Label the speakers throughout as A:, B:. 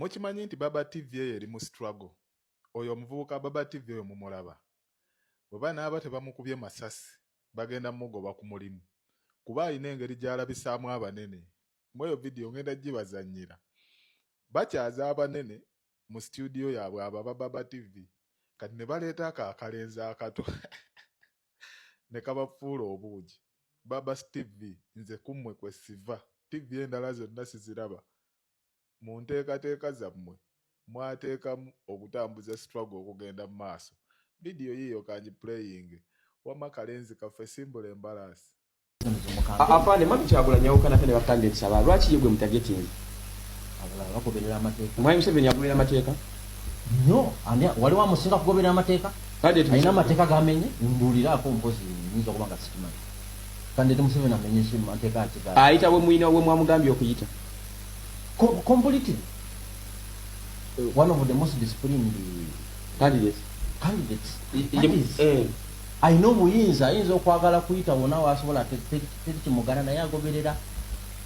A: Mukimanyi nti Baba TV eyo eri mu struggle. Oyo omuvubuka Baba TV oyo mumulaba. Bwe banaaba tebamukubye masasi bagenda mugoba ku mulimu kuba alina engeri gy'alabisaamu abanene. Mu eyo vidiyo ngenda gibazannyira. Bakyaza abanene mu situdiyo yaabwe abo aba Baba TV kati ne baleeta ako akalenzi akato ne kabafuula obuugi. Baba TV nze ku mmwe kwe siva. TV endala zonna siziraba. Mu nteekateeka zammwe mwateekamu okutambuza struggle okugenda mu maaso. Vidiyo yiiyo kangipuleyinge. Wamma kalenzi kaffe simbula embalaasi.
B: Afande, Mwami Kyagulanyi yawukanako ne ba candidates abalala, lwaki ye gwe mutagetinze?
C: Abalala bagoberera amateeka.
B: Mwami Museveni agoberera amateeka?
C: Nnyo. Ani waliwo amusinga kugoberera amateeka?
B: Candidate
C: Alina
B: Museveni.
C: Amateeka gamenye? Mbuuliraako mpozi nyinza okuba nga sikimanyi. Candidate Museveni amenye ki mateeka ki ga?
B: Ayita we mulina we mwamugambye okuyita.
C: Completely. One of the most disciplined
B: candidates.
C: Candidates. That is, alina obuyinza, ayinza okwagala kuyita wonna wasobola, teri kimugana, naye agoberera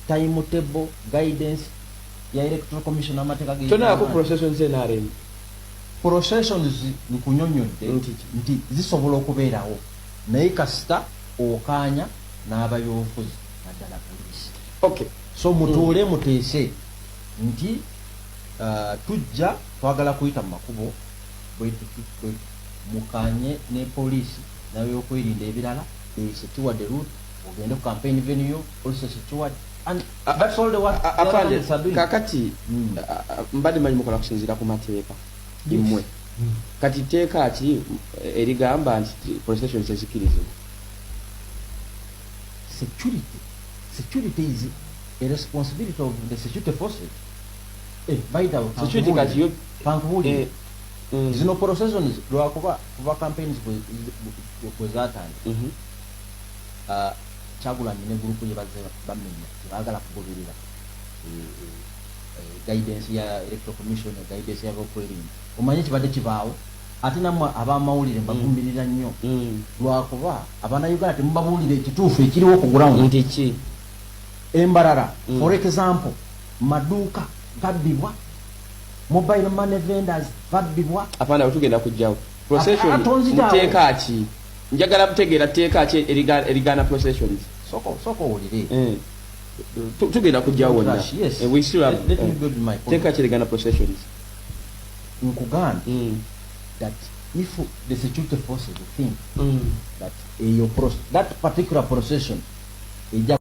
C: timetable, guidance ya Electoral Commission, amateeka ge.
B: Tonalako
C: Uganda.
B: Processions NRM.
C: Processions nkunyonyodde
B: Nti ki?
C: Nti zisobola okubeerawo naye kasita okaanya n'ababyobufuzi naddala poliisi. So mutuule muteese nti tujja twagala kuyita mu makubo bwe tuti bwe mukanye ne poliisi n'abyokwerinda ebirala, they secure the route ogende ku campaign venue yo, also secured, and that's all the work the other
B: Afande,
C: candidates are doing.
B: Kakati mbadde manyi mukola kusinziira ku mateeka mmwe. Kati tteeka ki erigamba nti processions tezikkirizibwa?
C: Security is a responsibility of the security forces. By the way,
B: Security kati yo
C: kankubuulire, zino processions lwakuba kuva campaigns bwe zatandika, Kyagulanyi ne gurupu ye bazze bamenya, tebaagala kugoberera guidance ya Electoral Commission, guidance y'ab'okwerinda. Omanye kibadde kibaawo, ate nammwe ab'amawulire mbavumirira nnyo lwakuba Abannayuganda temubabuulira ekituufu ekiriwo ku ground.
B: Nti ki?
C: Embarara, for example, maduuka gabbibwa, mobile money vendors babbibwa.
B: Afande, awo tugenda kujjawo procession.
C: Tonzitaawo.
B: Muteeka ki? Njagala kutegeera tteeka ki erigaana processions.
C: Sooka owulire.
B: Tugenda kujjawo wonna.
C: Rush, yes.
B: We still have
C: Let me build my point.
B: Tteeka ki erigaana processions?
C: Nkugambye that if the security forces think that eyo that particular procession ejja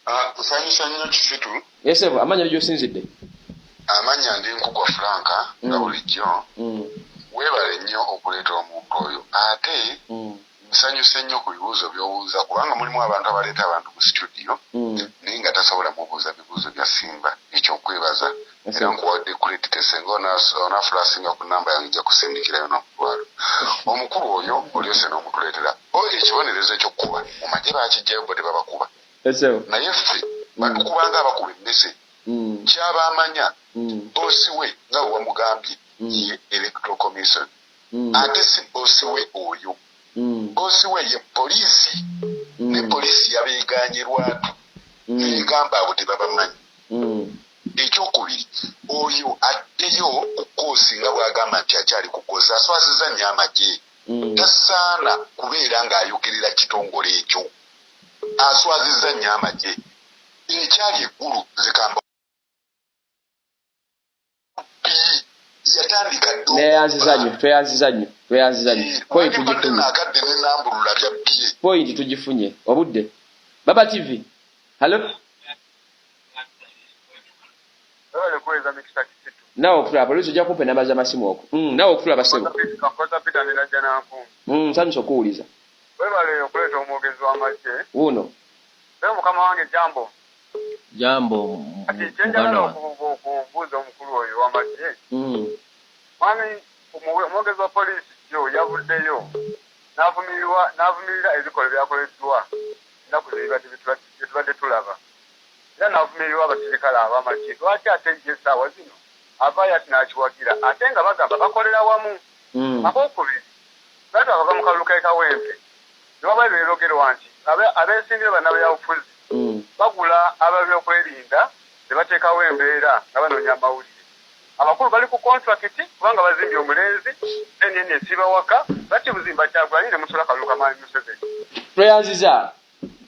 D: Ah, nsanyusa nnyo Kisitu.
B: Yes, sir, amanya gy'osinzidde.
D: Amannya ndi Nkugwa Franka nga bulijjo. Weebale nnyo okuleeta omuntu oyo, ate nsanyuse nnyo ku bibuuzo by'obuuza kubanga mulimu abantu abaleeta abantu mu studio naye nga tasobola mubuuza bibuuzo bya simba. Ekyokwebaza era nkuwadde credit, senga onafulasinga ku namba yange nja kusindikirayo n'omutwalo omukulu oyo olyose n'omutuleetera. O ekibonerezo ekyokkuba mu magye bakijjayo, bo tebabakuba.
B: Yes, sir.
D: Naye ffe batukubanga abakuba emmese. Kyaba amanya boss we nga bwe wamugambye ye Electoral Commission, ate si boss we oyo. Boss we ye poliisi, ne poliisi yabeeganye lwatu negamba abo tebabamanyi. Ekyokubiri, oyo addeyo ku course nga bw'agamba nti akyali ku course. Aswaziza nnyo amagye. Tasaana kubeera ng'ayogerera kitongole ekyo. Aswaziza nnyo amagye. Ekyali eggulu nze kamba yatandika dda.
B: Neyanziza nnyo, tweyanziza nnyo, tweyanziza nnyo. Point tugifunye.
D: Akadde nenambulula byabbye.
B: Point tugifunye. Obudde. Baba TV, hello.
E: Webale kuweereza, Mikisa Kisitu.
B: Naawe okutulaba, polisi ojja kumpa enamba z'amasimu okwo. Naawe okutulaba, ssebo.
E: Kakoza Peter Nirajja Nankungu.
B: Nsanyusa okuwuliza.
E: Webale okuleeta omwogezi w'amagye.
B: Wuuno.
E: Naye mukama wange, jambo.
C: Jambo.
E: Kati
C: muganda
E: kyenjagala
C: wange.
E: okubuuza omukulu oyo w'amagye, mwami omwogezi wa poliisi jjo yavuddeyo n'avumirira ebikolwa ebyakoleddwa ennaku zebibadde byetubadde tulaba, era n'avumirirwa abasirikale ab'amagye. Lwaki ate ye essaawa zino avaayo ati n'akiwagira, ate nga bagamba bakolera wamu? Akokubiri, lwaki twakava mu kalulu k'e Kawempe ne wabayo beerogerwa nti abeesimbye bannabyabufuzi bagula ababyokwerinda. Ne bateekawo embeera nga banoonya amawulire. Amakulu bali ku contract kubanga bazimbye omulenzi, NN esiba waka, lwaki buzimba Kyagulanyi ne musula kalulu ka Mwami Museveni?
B: Tweyanziza.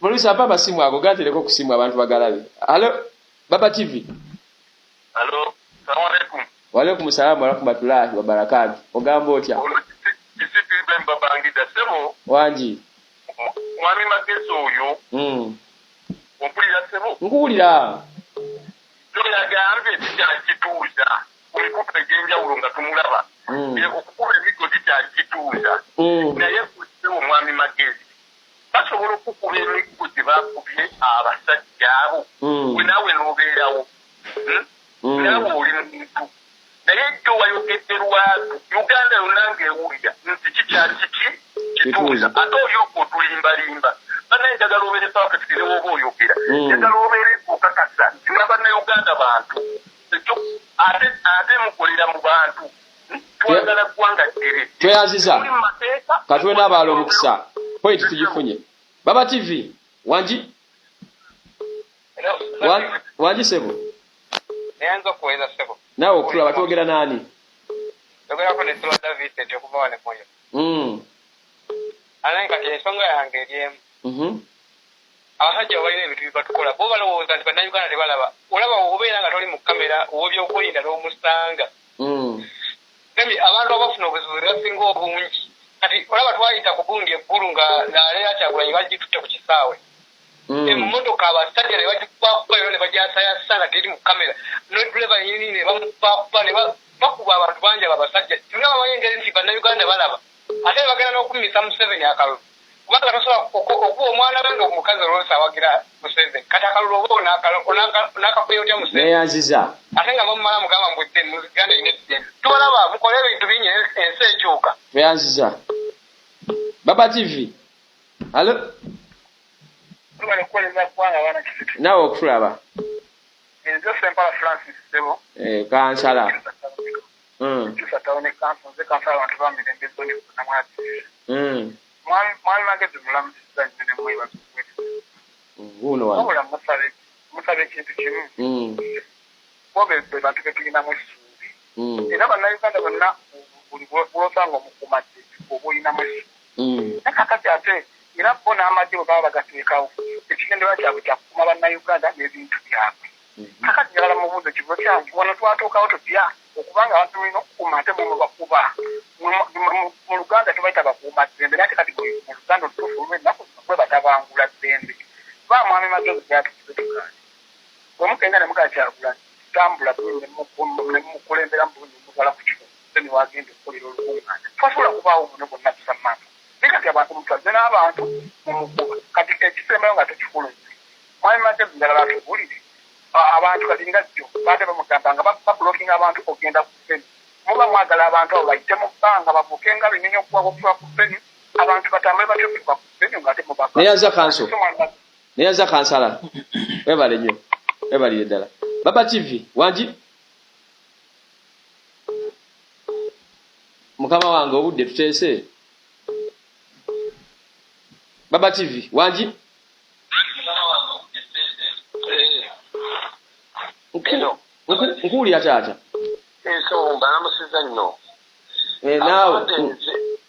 B: Polisi apa amasimu ago gatereko okusimu abantu bagalabe. Halo, Baba TV.
E: Halo, salamu alaikum.
B: Wa alaikum salaam wa rahmatullahi wa barakatuh. Ogamba otya?
E: Kisitu Ibrahim Babangida ssebo.
B: Wangi.
E: Mwami Magezi oyo. Ompulira ssebo?
B: Nkuwulira.
E: Yagambye kikyali kituuza ku mikutu egy'enjawulo nga tumulaba. Okukuba emiggo kikyali kituuza. Naye ssebo Mwami Magezi basobola okukuba emiggo gye bakubye abasajja abo. Gwe naawe n'obeerawo. Naawe oli muntu. Naye jjo wayogedde lwatu Uganda yonna ng'ewulira nti kikyali kiki kituuza. Ate olyoka otulimbalimba. Bannange njagala obeere perfect ne bw'oba oyogera. Njagala obeere okakasa nti bannayuganda bantu. Ekyo ate mukolera mu bantu. Twagala ggwanga ddere.
B: Tweyanziza. Katuwe n'abalala omukisa. Point tugifunye. Baba TV, wangi? Wangi ssebo?
E: Neyanza okuweereza ssebo.
B: Naawe okutulaba twogera n'ani?
E: Yogerako ne Sserwadda Vincent okuva wano e Moyo. Anaye kati ensonga yange eri emu. Abasajja balina ebintu bye batukola. Bo balowooza nti bannayuganda tebalaba. Olaba obeera nga toli mu kamera ow'ebyokwerinda n'omusanga. Gambye abantu abafuna obuzibu basinga obungi. Kati olaba twayita ku gundi eggulu nga naleera Kyagulanyi bagitutte ku kisaawe. Emmotoka abasajja ne bagikubakuba era ne bagyasayasa nga teri mu kamera. Ne ddereeva yennyini ne bamukubakuba ne bakuba abantu bangi abo abasajja. Singa bamanyi engeri nti bannayuganda balaba. Ate bagenda n'okummisa Museveni akalulu. Kubanga tosobola okuba omwana we nga omukazi olwosa awagira Museveni. Kati akalulu oba onaakakuya otya Museveni?
B: Neyanziza.
E: Ate nga mumala mugamba mbu mu Uganda erina eddembe. Tubalaba mukole ebintu bingi ensi ekyuka.
B: Tweyanziza. Baba TV. Halo. Naawe okutulaba.
E: Nze Ssempala Francis ssebo.
B: Kansala.
E: Mwami Magezi mulamusizza nnyo ne mwebaza okuweereza. Wabula musabe ekintu kimu. Bo be bantu be tulinamu essuubi. Era bannayuganda bonna buli lw'osanga omukuumadde oba olinamu essuubi. Naye kaakati ate era bo n'amagye bwe baba bagateekawo ekigendererwa kyabwe kya kukuuma bannayuganda n'ebintu byabwe. Kaakati njagala mubuuze ekibuuzo kyange wano twatuukawo tutya okubanga abantu mulina okukuuma ate mwe mubakuba. Mu Luganda tubayita bakuuma ddembe naye ate kati mu Luganda olutuufu olw'ennaku zino gwe batabangula ddembe. Ba Mwami Magezi gyatukize tugaanye. Bwe mugenda ne mugamba Kyagulanyi tambula ne mumukulembera mu bulungi mumutwala ku kifo ne wagenda okukolera olukungaana. Twasobola kubaawo buno bwonna tusammantu. Naye kati abantu mutwazze n'abantu mumukuba. Kati ekisembayo nga tekikulu nnyo. Mwami Magezi njagala atubuulire abantu kati nga jjo baate bamugamba nga babulokinga abantu okugenda ku ffeni. Muba mwagala abantu abo bayite mu bbanga babuuke nga binyonyi okuva ku ffeni abantu batambule batyo okutuuka ku ffeni nga ate mubaka.
B: Neyanza kanso. Neyanza kansala. Webale nnyo. Webalire ddala. Baba TV, wangi? Mukama wange obudde tuteese. Baba TV, wangi? Nkuwulira taata.
D: So mbalamusizza nnyo.
B: Naawe.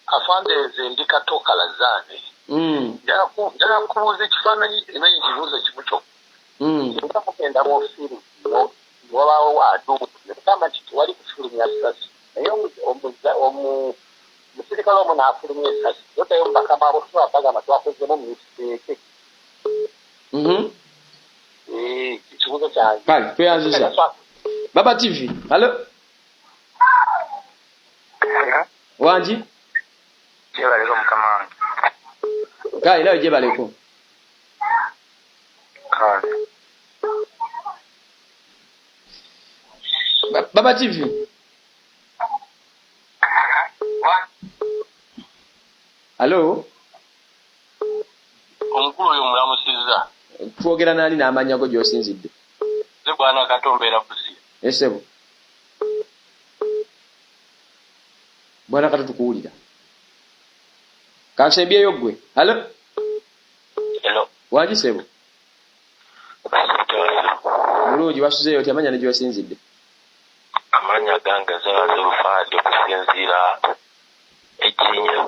D: Afande nze ndi Kato Kalazaane. Njagala kubuuza ekifaananyi emanyi ekibuuzo kimu kyokka. Singa mugenda mu ofiisi wabaawo aduuka ne mugamba nti tewali kufulumya ssasi naye omusirikale omu n'afulumya essasi yoddayo mu bakama abo tusobola bagamba twakozemu mistake. Ekibuuzo kyange.
B: Kale tweyanziza. Baba TV, halo. Wangi?
E: Gyebaleko mukama wange.
B: Kale nawe gyebaleko.
E: Kale.
B: Baba TV. Halo.
E: Omukulu oyo mulamusizza.
B: Twogera n'ani n'amannya go gy'osinzidde?
E: Nze Bwana Kato mbeera Busia.
B: Essebo. Bwana Kato tukuwulira. Kansembyeyo ggwe. Halo.
E: Hello.
B: Wangi ssebo? Bulungi, wasuzeeyo otya? Amanya ne gy'osinzidde.
F: Amannya gange Zera Zulfaadi, okusinziira Ejinja.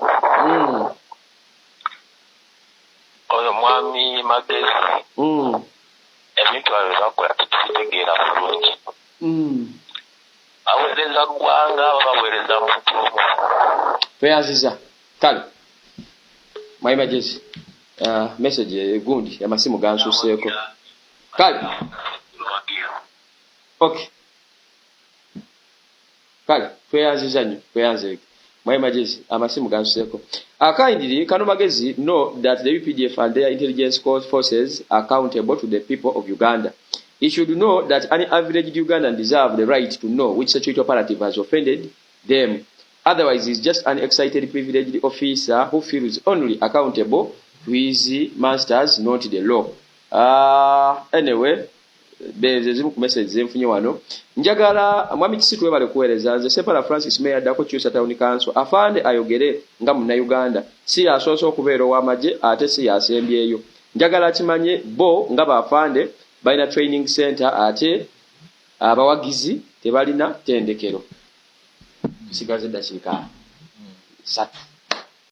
F: Oyo mwami Magezi, ebintu abo byebakola tetubitegeera bulungi. Baweereza ggwanga, babaweereza muntu omu?
B: Tweyanziza. Kale mwami Magezi, message egundi amasimu gansuseeko. Kale, okay, kale tweyanziza nnyo, tweyanzeeke mwami Magezi, amasimu gansuseeko. Kindly kano Magezi know that the UPDF and their intelligence forces are accountable to the people of Uganda. He should know that any average Ugandan deserve the right to know which security operative has offended them. Otherwise, he's just an excited privileged officer who feels only accountable to his masters, not the law. Anyway, bezo ezimu ku message zenfunye wano. Njagala mwami Kisitu, webale kuweereza. Nze Sepala Francis, meya addako Kyusa Town Council. Afande ayogere nga Munnayuganda, si yasoose okubeera ow'amagye ate si yasembyeyo. Njagala kimanye bo nga baafande balina training center, ate abawagizi tebalina ttendekero. Tusigaze eddakiika 3.